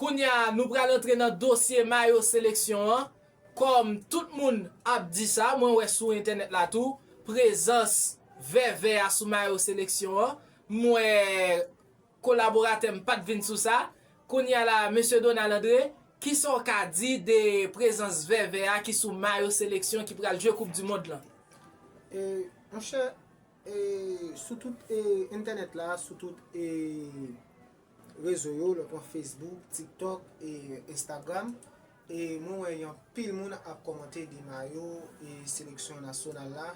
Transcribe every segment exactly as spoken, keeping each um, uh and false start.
Kounye a, nou pral antre nan dosye mayo seleksyon an. Kòm tout moun ap di sa, mwen wè sou entènèt la tou, prezans vèvè a sou mayo seleksyon an. M wè kolaboratè m pa t vin sou sa. Kounye a la, mesye Donald André, kisa w ka di de prezans vèvè a ki sou mayo seleksyon ki pral jwe koup di mond lan? E, monchè, e, sou tout e, entènèt la, sou tout e, rezo yo, lè w pran Facebook, TikTok, e, Instagram, e mwen wè yon pil moun ap kòmante de mayo e seleksyon nasyonal la,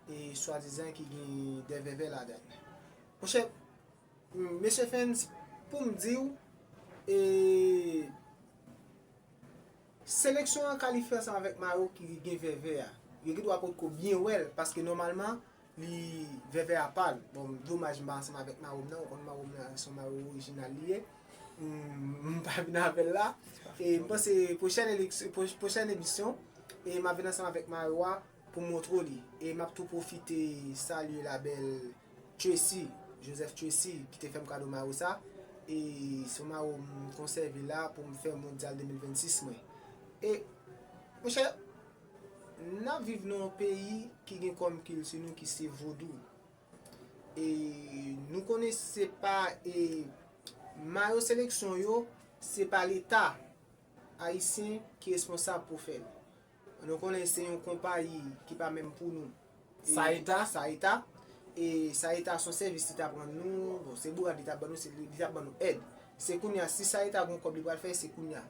e swadizan ki gen de vèvè ladan l. Monchè, mesye Fens, pou m di w, e, seleksyon an kalifye ansanm avèk mayo ki gen vèvè a. Yo gen dwa potko byen wè l, paske nòmalman, li vèvè a pal. Bon, domaj m pa ansanm avèk mayo m nan, ou konn mayo m nan se yon mayo orijinal li ye. M m pa vin avè l la. E m panse pwochèn eleksyon, pwochèn emisyon, e m ap vin ansanm avèk mayo a pou m montre w li. E m ap tou pwofite salye la bèl Tracy, Joseph Tracy, ki te fè m kado mayo sa. E se yon mayo m konsève la pou m fè mondyal de mil vennsis mwen. E, monchè, n ap viv nan yon peyi ki gen kòm kilti nou ki se vodou. E nou konnen se pa e, mayo seleksyon yo, se pa leta ayisyen ki responsab pou fè l. Nou konnen se yon konpayi ki pa menm pou nou. E, Saeta? Saeta. E Saeta se yon sèvis li t ap rann nou. Bon, se bourad li t ap ban nou, se li, li t ap ban nou èd. Se kounye a, si Saeta gon kòb li pral fè, se kounye a.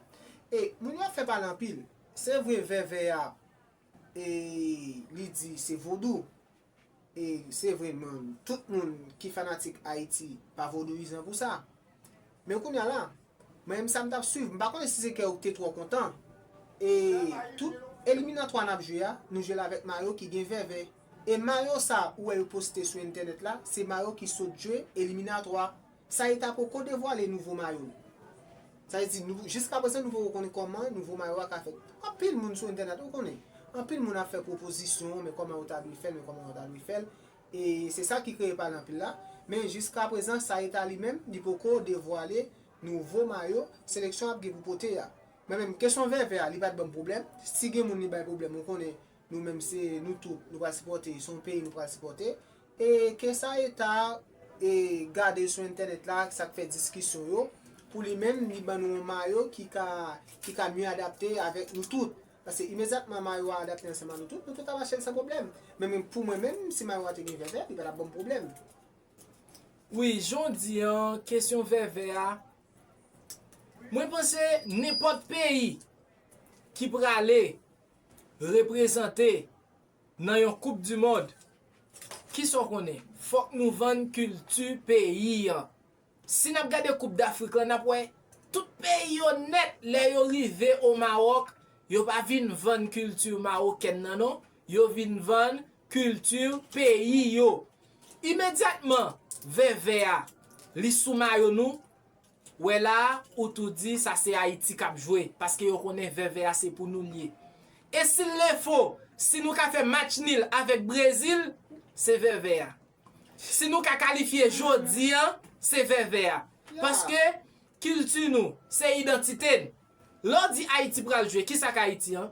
E moun yo ap fè pale anpil. Se vre vèvè a, e li di se vodou. E se vre, man, tout moun ki fanatik Ayiti pa vodouyizan pou sa. Men kounye a la, mwen menm sa m t ap swiv, m pa konnen si se kè ou te twò kontan. E tout eliminatwa n ap jwe a, nou jwe l avèk mayo ki gen vèvè. E mayo sa ou wè yo poste sou entènèt la, se mayo ki sot jwe eliminatwa. Saeta poko devwale nouvo mayo l. Sa vle di, nou, jiska prezan, nou poko konnen kòman nouvo mayo a ka fèt. Anpil moun sou entènèt, ou konnen. Anpil moun ap fè pwopozisyon, men kòman yo ta dwe fè l, men kòman yo ta dwe fè l. E se sa ki kreye pale anpil la. Men jiska prezan, Saeta li menm, li poko devwale nouvo mayo seleksyon ap gen pou pote a. Mwen menm, kesyon vèvè a, li pa t ban m pwoblèm. Si gen moun li bay pwoblèm, ou konnen, nou menm se nou tout, nou pral sipòte, se yon peyi nou pral sipòte. E ke Saeta e gade sou entènèt la, sa k fè diskisyon yo, pou li menm, li ban nou yon mayo ki ka, ki ka mye adapte avèk nou tout. Paske imedyatman mayo a adapte ansanm a nou tout, nou tout ap achte l san pwoblèm. Men, men pou mwen menm, si mayo a te gen vèvè, li pa t ap ban m pwoblèm. Wi, jan w di an, kesyon vèvè a, mwen panse nenpòt peyi ki prale reprezante nan yon koup di mond, kisa w konnen? Fòk nou vann kilti peyi an. Si n ap gade koup dafrik lan, n ap wè tout peyi yo nèt, lè yo rive o Mawòk, yo pa vin vann kilti mawokèn nan non, yo vin vann kilti peyi yo. Imedyatman vèvè a li sou mayo nou, wè la a, ou tou di sa se Ayiti k ap jwe, paske yo konnen vèvè a se pou nou l ye. E si l le fo, si nou ka fè match nil avèk Brezil, se vèvè a. Si nou ka kalifye jodi an, se vèvè a. Paske kilti nou, se idantite n. Lè w di Ayiti pral jwe, kisa k Ayiti an?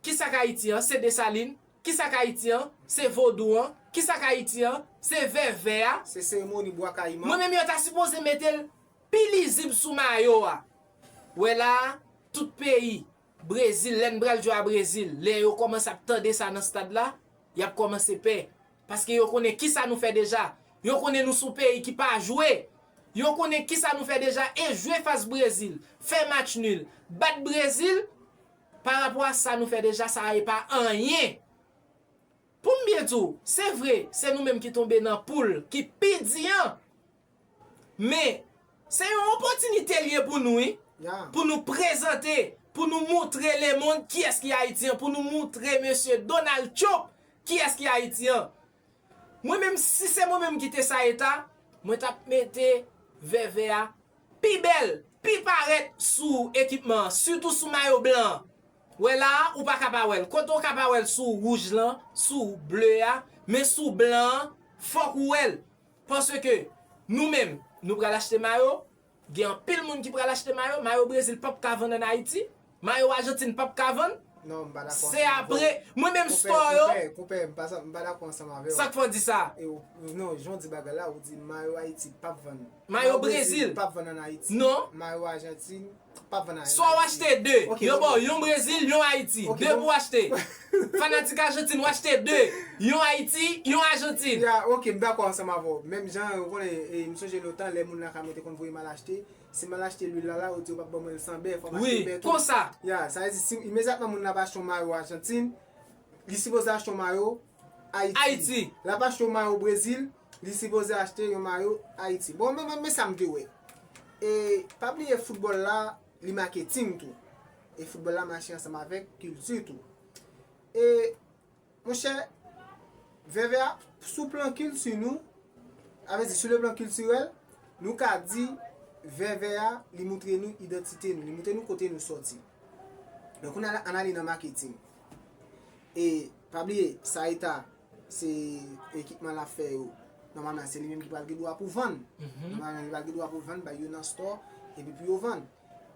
Kisa k Ayiti an? Se Desalin. Kisa k Ayiti an? Se vodou an. Kisa k Ayiti an? Se vèvè a. Se seremoni bwa kayiman. Mwen menm yo ta sipoze mete l pi lizib sou mayo a. Wè la a, tout peyi, Brezil, lè n pral jwe a Brezil, lè yo kòmanse ap tande sa nan stad la, y ap kòmanse pè. Paske yo konnen kisa nou fè deja. Yo konnen nou se yon peyi ki pa jwe. Yo konnen kisa nou fè deja e jwe fas Brezil, fè match nil, bat Brezil, pa rapò a sa nou fè deja, sa e pa anyen. Pou m byen di w, se vre, se nou menm ki tonbe nan poul ki pi di an. Men, se yon opòtinite l ye pou nou, wi. Pou nou prezante, pou nou moutre lemonn kiyès ki Ayiti an, pou nou moutre mesye Donald Trump kiyès ki Ayiti an. Mwen menm, si se mwen menm ki te Saeta, mwen t ap mete vèvè a pi bèl, pi parèt sou ekipman an, sitou sou mayo blan an. Wè la a, ou pa ka pa wè l. Kote w ka pa wè l sou wouj lan, sou ble a, men sou blan an, fòk ou wè l. Paske nou menm, nou pral achte mayo, Gen anpil moun ki pral achte mayo. Mayo Brezil p ap ka vann ann Ayiti. Mayo Ajantin p ap ka vann. Non, m pa dakò Se apre, mwen menm store yo. Konpè, m pa sa- m pa dakò ansanm avè w. Sa k fè w di sa? E w- non, jan w di bagay la, ou di mayo Ayiti p ap vann. Mayo Brezil p ap vann ann Ayiti. Non. Mayo Ajantin p ap vann ann Ayiti. Swa w achte de. Ok, Yo ok. Ba w yon Brezil, yon Ayiti. Ok, De bon. Pou w achte. Fanatik Ajantin, w achte de. Yon Ayiti, yon Ajantin. Ya, ok, m dakò ansanm avè w. Menm jan, ou konnen, e, m sonje lontan, lè moun lakay mwen te konn voye m al achte. Si m al achte lwil la, la, ou di yo p ap ban mwen l san bè, fò m achte Wi, bè tou. Konsa. Ya, sa vle di, si imedyatman moun nan ap achte yon mayo Ajantin, li sipoze achte yon mayo Ayiti. Ayiti. L ap achte yon mayo Brezil, li sipoze achte yon mayo Ayiti. Bon, men, men, men sa m te wè. E pa bliye foutbòl la, li maketing tou. E foutbòl la mache ansanm avèk kilti tou. E, monchè, Vèvè a, sou plan kilti nou, avè di, sou le plan kiltirèl, nou ka di Vèvè a, li moutre nou idantite nou, li moutre nou kote nou sòti. Men kounye a la, ann ale nan maketing. E pa bliye, Saïta, se ekipman l ap fè yo. Nòmalman, se li menm ki pral gen dwa pou vann. Nòmalman, li pral gen dwa pou vann, bay yo nan store, epi pou yo vann.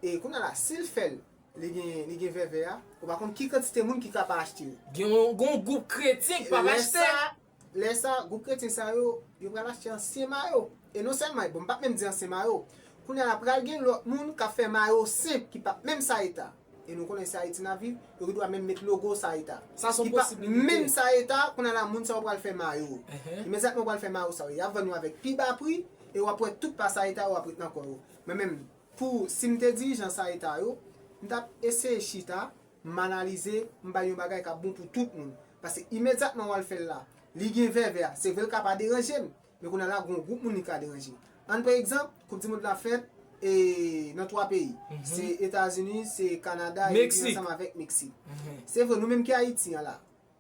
E kounye a la, si l fè l, li gen, li gen Vèvè a, ou pa konn ki kantite moun ki ka pa achte yo. Gen yon, gen yon gwoup kretyen ki p ap Lè achte. sa, lè sa, gwoup kretyen sa yo, yo pral achte ansyen mayo. E non sèlman, bon, m p ap menm di ansyen mayo. Kounye a la pral gen lòt moun k ap fè mayo senp ki p ap menm Saïta. E nou konnen se Ayiti n ap viv, yo gen dwa menm met logo Saïta. Sa se yon Ki p ap posiblite. Menm Saïta, kounye a la moun sa yo pral fè mayo. Ehe. Imedyatman w pral fè mayo sa yo, y ap vann yo avèk pi ba pri, e w ap wè tout pa Saïta yo ap ret nan kò yo. Men menm, pou si m te dirijan Saïta yo, m t ap eseye chita, m analize, m bay yon bagay k ap bon pou tout moun. Paske imedyatman w al fè l la, li gen Vèvè a, se vre l ka pa deranje m, men kounye a la, gen yon gwoup moun li ka deranje. Ann pran egzanp, Koup di Mond la fèt e nan twa peyi. Se Etazini, se Kanada, epi Meksik. Ansanm avèk Meksik. Mhm. Se vre, nou menm ki Ayiti an la,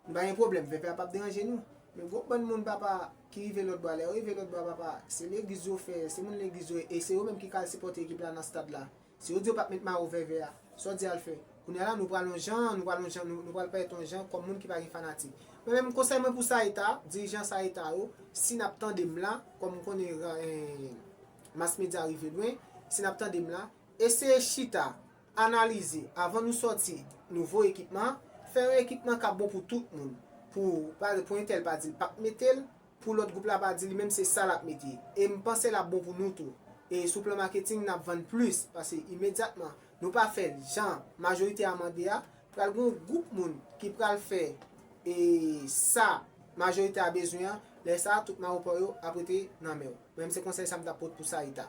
nou pa gen pwoblèm, Vèvè a p ap deranje nou. Men gwo bann moun papa ki rive lòt bò a, lè yo rive lòt bò a papa, se legliz yo fè, se moun legliz yo ye, e se yo menm ki ka al sipòte ekip la nan stad la. Si yo di yo p ap met mayo Vèvè a, sa w di al fè? Kounye a la, nou pral yon jan, nou pral yon jan, nou, nou pral parèt yon jan kòm moun ki pa gen fanatik. Mwen menm, konsèy mwen pou Saïta, dirijan Saïta yo, si n ap tande m la, kòm m konnen, eh, mas medya rive lwen, si n ap tande m la, eseye chita, analize, avan nou sòti nouvo ekipman, fè yon ekipman k ap bon pou tout moun. Pou, pa egzanp, pou entèl pa di l p ap mete l, pou lòt gwoup la pa di li menm se sa l ap mete. E m panse l ap bon pou nou tou. E sou plan maketing, n ap vann plis, paske imedyatman, nou pa fè l jan majorite a mande a, pral gen yon gwoup moun ki pral fè e sa majorite a bezwen an, lè sa a, tout mayo pa w yo ap rete nan men w. Mwen menm se konsèy sa m t ap pote pou Saïta.